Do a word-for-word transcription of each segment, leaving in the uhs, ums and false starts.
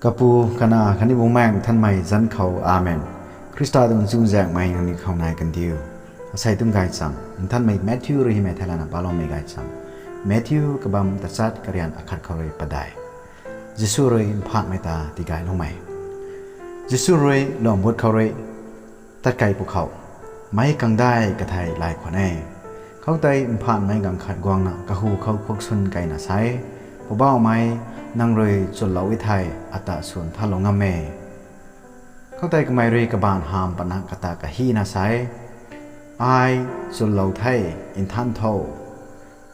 Kapu, Kanac khatni Bumaengh Nthanmei zanc khou, Amen. Khrista tuang chuzaenghmei nangniw khou nai kandiu. Asei tuang gaychamv Nthanmei Matthew rui hymei theilayna paloumei gaychamv. Matthew kabamv tachat, karian akhat khou rui padeih. Jisu rui mphanhmei ta tigayloumei. Jisu rui luangh but khou rui tatkei pwkhou, meic kangdai kathei lay khwan e. Khoutei mphanhmei ganv khat guangna kahu khou khuakswn keyna sa e, Poubauhmei, nang rui chwnlou e thei, ata swn thalou ngam e. Khoutei kamei rui kabaanv hamh patna kata kahina sa e, Ai chwnlou the, nthan tho.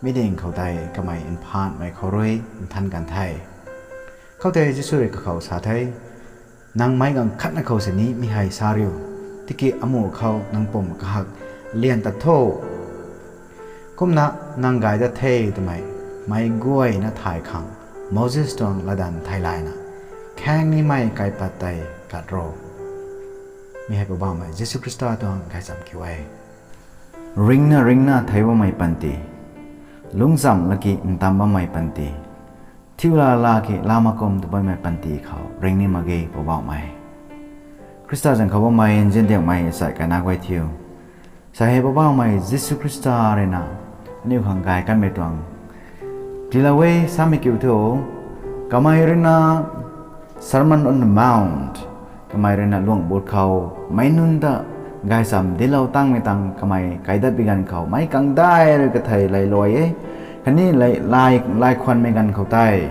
Mi ding khou tei kamei mphanhmei khou rui nthan kan the. Khoutei Jisu rui kakhou sa the, Nang meic ganv khatna khou sini mi hei sa riu, tiki amuh khou nang pum kahak lian tat tho. Kumna nang gay dat the twmei meic guayna thay khang Moses tuang latdanv theilayna, khaeng nimei kaipat tei kat ro. Mi hei Poubauhmei Jisu Khrista tuang gaychamv kiu e. Ringcna ringcna thei bammei panty, lungcchamv laki ntam bammei panty, thiu lala ki lama kum tw bammei panty khou ring ni mak ge Poubauhmei. Khrista zanc khou bammei nziandiakmei sai kaina guay thiu, sa hei Poubauhmei Jisu Khrista ruina aniu khang gay kanmei tuang tiilou e samei kiu thu, kamei ruina Sermon on the Mount, kamei ruina luangh but khou meic nunc ta gaychamv dinclou tangmei tang kamei kaidat bi ganv khou meic kangdai rui kathei lay luai e, khatni lay, lay khwanmei ganv khou tei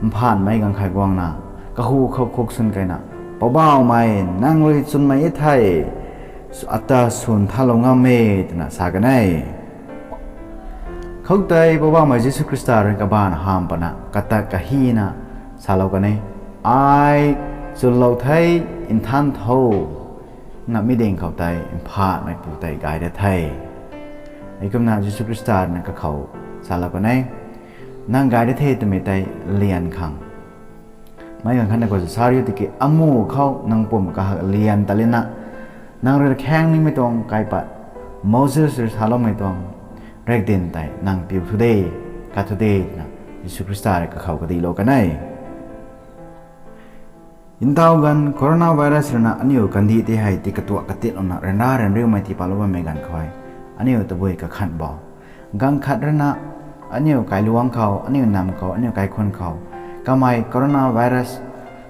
mphanhmei ganv khat guangna kahu khou khuakswn keyna, Poubauhmei, nang rui chwnmei e thei, ata swn thalou ngam e, twna sa kan e. Khoutei Poubauhmei Jisu Khrista rui kabaanv hamh patna kata kahina salou kan e, Ai chwnlou the, nthan tho. Na mi ding khou tei mphanhmeipu tei gay da the. Heikumna Jisu Khrista ruina kakhou salou kan e, Nang gay da the twmei tei lian khang meic ganv khatna khou sa riu, tiki amuh khou nang pum kahak lian tat lana, nang rui khaeng nimei tuang kaipat, Moses rui saloumei tuang riakdanv tei nang piu thu de, kat thu de, twna Jisu Khrista rui kakhou kadihlou kan e. Ntaw ganv coronavirus ruina aniu kandih tei hei ti katuak katitlouna ryanra ryanriumei tii patlou bammei ganv khou hei, aniu tabui kakhan bo? Ganv khat ruina aniu kailuangc khou, aniu nam khou, aniu kaikhunc khou kamei coronavirus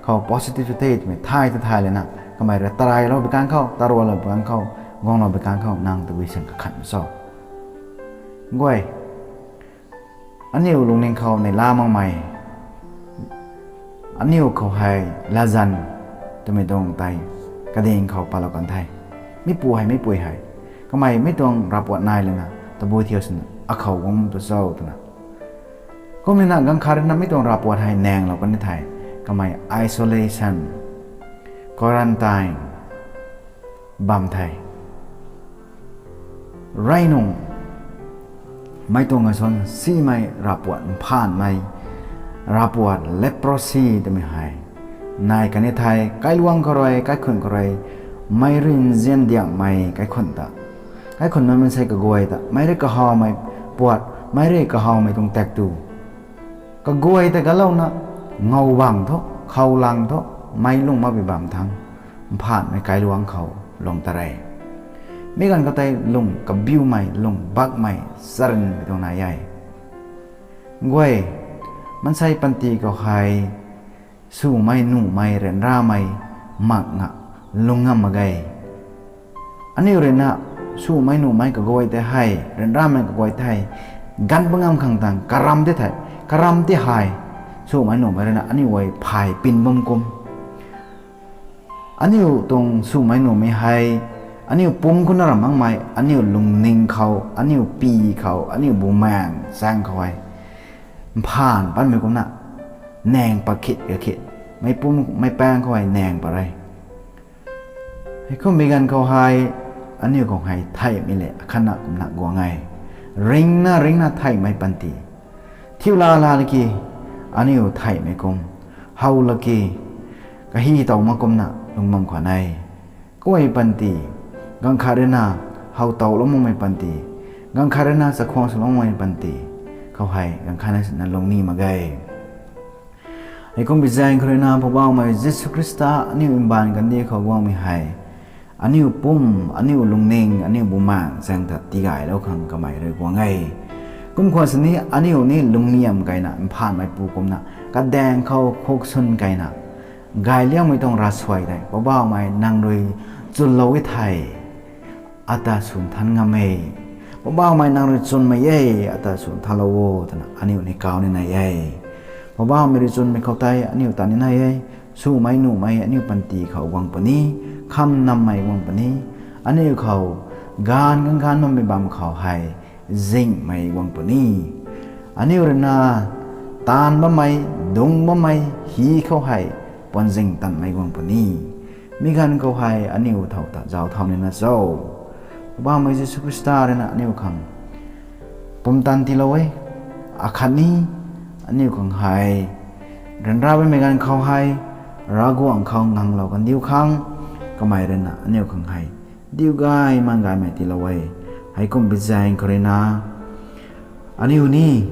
khou positive the twmei thay ta thay lana, kamei rui tarailou bi ganv khou, tarualou bi ganv khou, guanglou bi ganv khou nang tabui sin kakhan cho? Guay, aniu lungning khou neihla makmei, aniu khou hei latzan twmei tuang tei kading khou patlou kan the. Mipu hei, mipui hei, kamei mi tuang ravpuat nai lana tabui thiu sina akhou guang tu cho twna. Kumna ganv khat ruina mi tuang ravpuat hei naenglou kan the, kamei isolation, quarantine bam the. Rey nung mei tuang asuan simei ravpuat, mphanhmei ravpuat, leprosy twmei hei nai kan the, kailuangc khou rui, kaikhunc khou rui, meic rui nzian diangmei kaikhunc ta, kaikhunc mei maansei kaguay ta meic rui kahawmei puat, meic rui kahawmei tuang tak tu kaguay ta galouna, ngow bang thu, khou lang thu, meic lung mak bi bam thangc, mphanhmei kailuangc khou lung ta re. Mi ganv khou tei lung kabiumei, lung bakmei, charynmei tuang nai e. Guay, maansei panty khou hei swmei nuhmei ryanramei mak nga lung ngam mak ge. Aniu ruina swmei nuhmei kaguay tei hei, ryanramei kaguay tei hei ganv pa ngam khang tang karam tei thei, karam tei hei swmei nuhmei ruina aniu guay phay pin bam kum, aniu tuang swmei nuhmei hei aniu pumc khou na ram makmei, aniu lungning khou, aniu pi khou, aniu bumaeng chaeng khou hei mphan patmei kumna naeng pat khit kakhit, meic pumc meic paeng khou hei naeng pat re. Heikummei ganv khou hei aniu khou hei theihmei le akhatna kumna guang e. Ringcna ringcna theihmei panty, thiu lala laki aniu theihmei kum, how laki kahi tow mak kumna lungc bam khwan e. Kummei panty, ganv khat ruina how towlou makmei panty, ganv khat ruina chakhwang swlou makmei panty khou hei ganv khatna sina lung ni mak ge. Heikumbi zaeng khou rui na Poubauhmei Jisu Khrista aniu mbaanv kandih khou guangmei hei aniu pum, aniu lungning, aniu bumaengh zaeng ta tigaylou khang kamei rui guang e. Kum khwan sini aniu ni lungniam keyna mphanmeipu kumna kadaeng khou khuk swn keyna gayliangmei tuang ravsuai tei Poubauhmei nang rui chwnlou e thei ata swn than ngam e. Poubauhmei nang rui chwnmei e, ata swn thanlou o twna aniu ni kau ni nai e. Poubauhmei rui chwnmei khou tei aniu ta ni nai e. Swmei nuhmei aniu panty khou guang puni, kham nammei guang puni, aniu khou gaanv gaanv gaanv bammei bam khou hei zingmei guang puni. Aniu rui na taanv bammei, dungc bammei hi khou hei puanzing tanmei guang puni. Mi ganv khou hei aniu thow ta zauc thau nina cho? Poubauhmei Jisu Khrista rui na aniu khang pumtan tiilou e. Akhatni aniu khang hei ryanra bammei ganv khou hei Ravguangc khou nganglou kandiu khang kamei rui na aniu khang hei diu gay man gaymei tiilou e. Heikumbi zaeng khou rui na aniu ni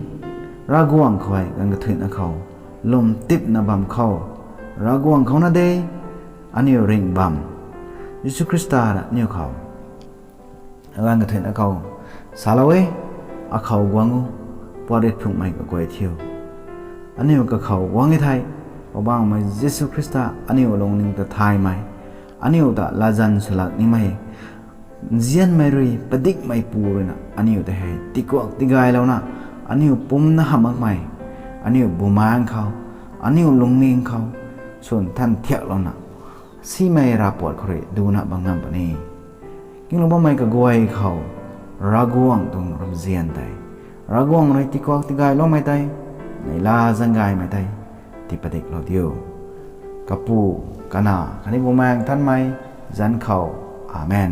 Ravguangc khou hei ganv kathuina khou lwm tipna bam khou, Ravguangc khou na de aniu ringh bam Jisu Khrista rui aniu khou ganv kathuina khou salou e, akhou guang o, puat rit phungmei kaguay thiu. Aniu kakhou guang e thei Poubauhmei Jisu Khrista aniu lungning ta thaymei, aniu ta latzan swlak nimei, nzianmei rui padikmeipu rui na aniu tei hei tikuak tigaylouna, aniu pumna hamh makmei, aniu bumaengh khou, aniu lungning khou swn than thiaklouna, simei ravpuat khou rui duna bam ngam puni. Kinglou bammei kaguay khou Ravguangc tuang ramzian tei, Ravguangc rui tikuak tigayloumei tei, neihla zaeng gaymei tei tii padiklou diu. Kapu, Kanac khatni Bumaengh Nthanmei zanc khou. Amen.